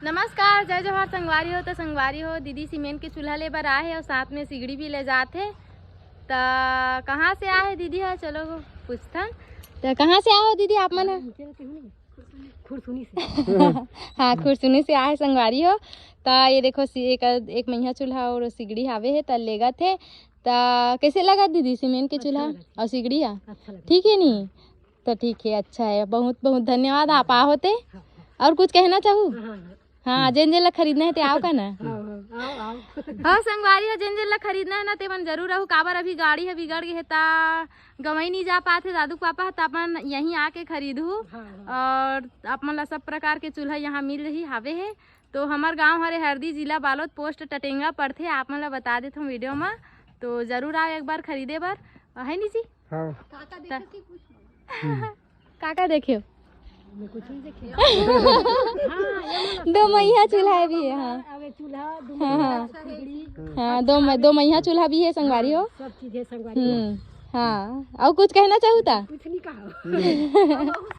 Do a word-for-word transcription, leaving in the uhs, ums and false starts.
नमस्कार, जय जोहार संगवारी हो। तो संगवारी हो, दीदी सीमेंट के चूल्हा ले बर आए हे और साथ में सिगड़ी भी ले जात हे। त कहाँ से आए हे दीदी? हाँ, चलो वो पूछथन। तो कहाँ से आए हो दीदी आप मन ह? खुरसुनी से। हाँ, खुरसुनी से आए हे संगवारी हो। त ये देखो सी-, एक, एक मइहा चूल्हा और सिगड़ी हावे हे, त लेगत हे। त कैसे लगा दीदी सीमेंट के अच्छा चूल्हा लगा। और सिगड़ी हा? अच्छा लगा। ठीक है नी? तो ठीक है, अच्छा है, बहुत बहुत धन्यवाद आप आ होते। हाँ, हाँ। और कुछ कहना चाहू? हाँ, हाँ, हाँ। हाँ, जेन जेन ला खरीदना है ते आओ का ना। हाँ, हाँ, आओ, आओ। हाँ संगवारी हो, जेन जेन ला खरीदना है ना ते मन जरूर आहू, काबर अभी गाड़ी है बिगड़ गए है ता गंवई नहीं जा पात है दादू के पापा ह, त अपन यहीं आके खरीदहू। हाँ, हाँ। और आप मन ला सब प्रकार के चूल्हा यहाँ मिल रही हावे है। तो हमर गांव हरे हरदी, जिला बालोद, पोस्ट टटेंगा पड़थे। आप मन ला बता देथन वीडियो में, तो जरूर आओ एक बार खरीदे बर, है नी जी? हाँ। काका देखे कि कुछ? हम्म। काका देखे हो? मैं कुछ नहीं देखे। हाँ, ये वाला दो सब मइहा है। चूल्हा भी है, हाँ। अब ये चूल्हा, दो हाँ, मइहा हाँ। सिगड़ी। हाँ, दो म-, दो मइहा चूल्हा भी है संगवारी हो। हाँ, सब चीज है संगवारी हो। हम्म, हाँ। और कुछ कहना चाहू ता? कुछ नहीं कहा।